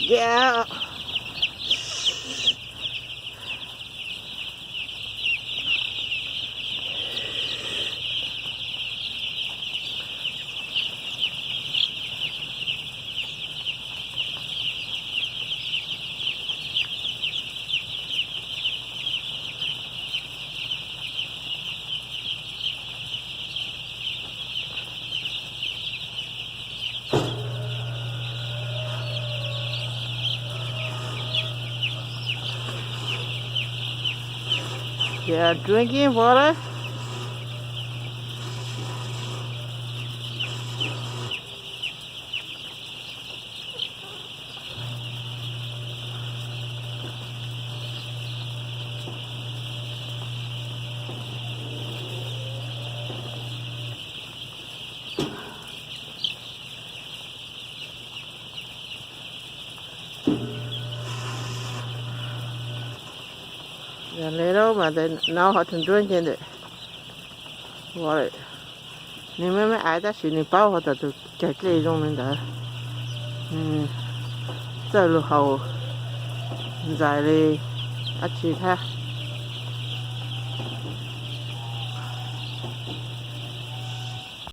Yeah. They are drinking water. Yog le lub mas they know how to drink it. Water. Nws me me aiv tab sis nws paub hais tias tus cag dlej zoo li ntawd. Nws txawj lug haus ntxais li dab tsi thiab.